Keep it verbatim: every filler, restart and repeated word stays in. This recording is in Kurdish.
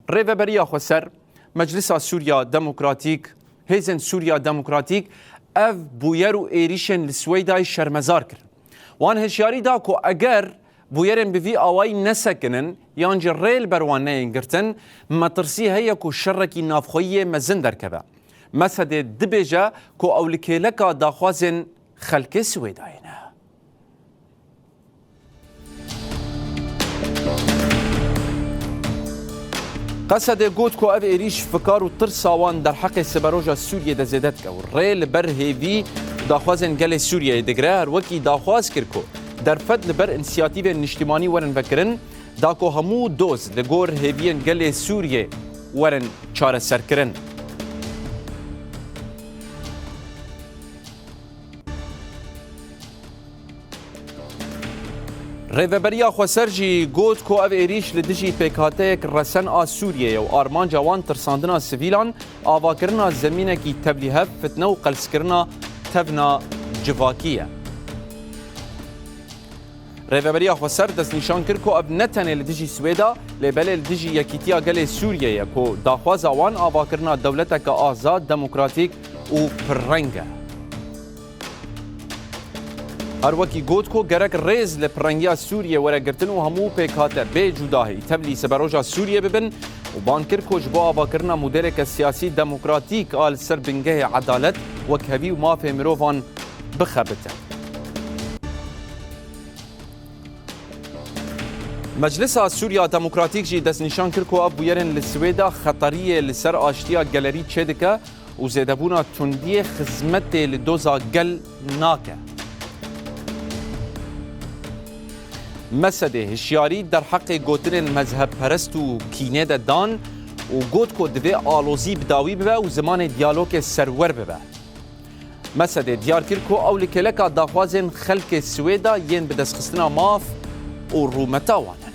Rêveberiya Xweser, Meclisa Sûriya Demokratîk, Hêzên Sûriya Demokratîk ev bûyer û êrîşên li Swêdayê şermezar kirin. Wan hişyarî da ku eger bûyerên bi vî awayî nesekinin yan jî rê li ber wan neyên girtin, metirsî heye ku şerekî navxweyî yê mezin derkeve. Mesedê dibêje ku ew li kêleka daxwazên xelkê Swêdayê ne. Qesedê got ku ev êrîş fikar û tirsa wan derheqê siberoja Sûriyê de zêde dike û rê li ber hêvî daxwazên gelê Sûriyeyê digire. Her wekî daxwaz kir ku derfet li ber însiyatîvên niştimanî werin vekirin, da ku hemû doz li gor hêviyên gelê Sûriyê werin çareserkirin. Rêveberiya Xweser jî got ku ev êrîş li dijî pêkhateyek resen a Sûriyê ye û armanca wan tirsandina sivîlan, avakirina zemînekî tevlîhev, fitne û qelskirina tevna civakî ye. Rêveberiya Xweser destnîşan kir ku ev ne tenê li dijî Swêda, lê belê li dijî yekîtiya gelê Sûriyê ye ku daxwaza wan avakirina dewleteke azad, demokratîk û pirreng e. Her wekî got ku gerek rêz li pirrengiya Sûriyê were girtin û hemû pêkhate bê cudahî tevlî siberoja Sûriyê bibin û bang kir ku ji bo avakirina modeleke siyasî demokratîk a li ser bingehê edalet, wekhevî û mafê mirovan bixebite. Meclisa Sûriya Demokratîk jî destnîşan kir ku ev bûyerên li Swêda xeteriyê li ser aştiya gelerî çêdike û zêdebûna tundiyê xizmetê li doza gel nake. Mesedê hişyarî derheqê gotinên mezhebperest û kînê de dan û got ku divê alozî bi dawî bibe û zimanê diyalogê serwer bibe. Mesedê diyar kir ku ew li kêleka daxwazên xelkê Swêda yên bi destxistina maf û rûmeta wan e.